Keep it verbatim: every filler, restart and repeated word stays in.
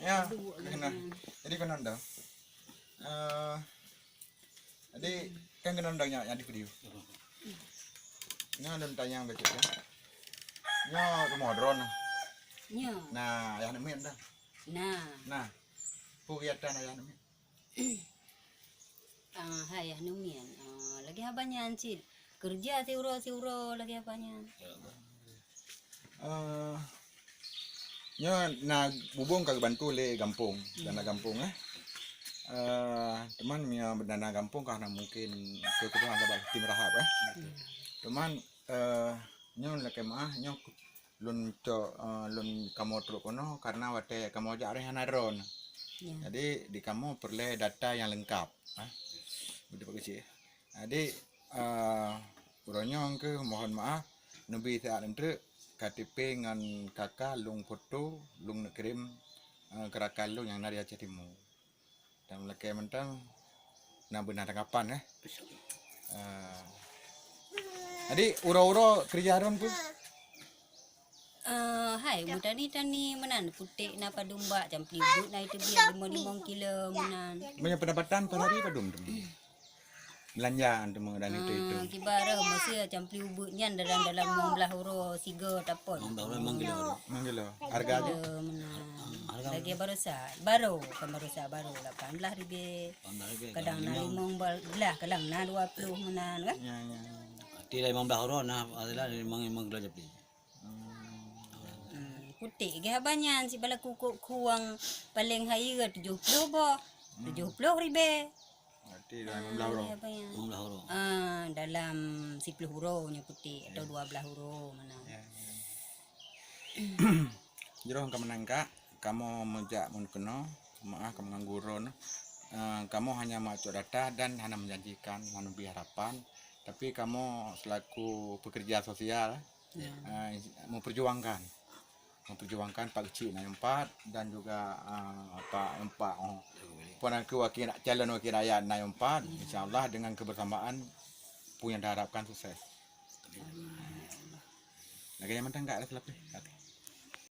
Ya, kena. Jadi kena dah. Eh, jadi kan kena dah yang, yang di video. Nyoe lôn tanyong bacut ya. Nyoe rumoh droeneuh. Nyoe. Nah, ayah aneuk miet dah. Nah. Nah. Peue kegiatan ayah aneuk miet? Ah, hai aneuk miet. Ah, lagèe haba nyan cit. Keureuja siuroe-siuroe lagèe haba nyan. Eh, nyoe na bubông ka geubantu lé gampông, dana gampông, eh. Eh, teuma meunyoe dana gampông ka hana mungken keu kebutuhan sabab tim rahab, eh. Teuma, eh, nyoe lakèe meu'ah, nyoe lôn cok, eh, lôn kamoe trok keunoe karena watèe kamoe jak rèh hana droeneuh. Ya. Jadi di kamoe peureulèe data nyang leungkap, eh. Beutôi Pak Keuchik. Jadi, eh, uroe nyoe keuh mohon maaf, neubi siat eunteuk K T P ngon K K lôn foto, lôn neuk kirém, eh, keu rakan lôn nyang na di Aceh Timu. Dan lakèe mantong na beuna tanggapan, eh. Eh, jadi uroe-uroe keureuja droen peue? Eh, hai, meutani-tani meunan, putéh na padum bak, campli ubeut na iteubiet limong-limong kilo meunan. Meunyoe pendapatan per hari padum teuma? Belanja teuma dan itu-itu. Eh, kiban reuh meusé campli ubeut nyan dalam, dalam limong blaih uroe sigo tapon. Limong blaih uroe limong kilo. Limong kilo. Harga aja? Kilo meunan. Harga lagi baroesa, baro, bukan baroesa, baro lapan blaih ribèe. Lapan blaih ribèe. Kadang na limong blaih, kadang na dua ploh meunan kan? Ya, ya, ya. Berarti limong blaih uroe na, adalah limong, limong kilo campli. Hmm, putéh gèh haba nyan, sibalah kukok kuang paleng hayeue tujoh ploh boh, tujoh ploh ribèe. Berarti dalam lima belas uroe. Lima belas uroe. Ah, dalam siploh uroe nyoe putéh atau dua belas uroe meunan. Ya, ya. Jroh ka meunan, Kak, kamoe meujak ngon keunoe, maaf kamoe ganggu droen. Eh, kamoe hanya meucok data dan hana menjanjikan, hana bri harapan. Tapi kamoe selaku pekerja sosial, eh, memperjuangkan, memperjuangkan Pak Keuchik na nyang pat dan juga, eh, Pak Empak, oh. Pun aku wakil, calon wakil rakyat na nyang pat, insya Allah dengan kebersamaan peue nyang diharapkan sukses. Lagèe nyan mantong, Kak, ada selapeh.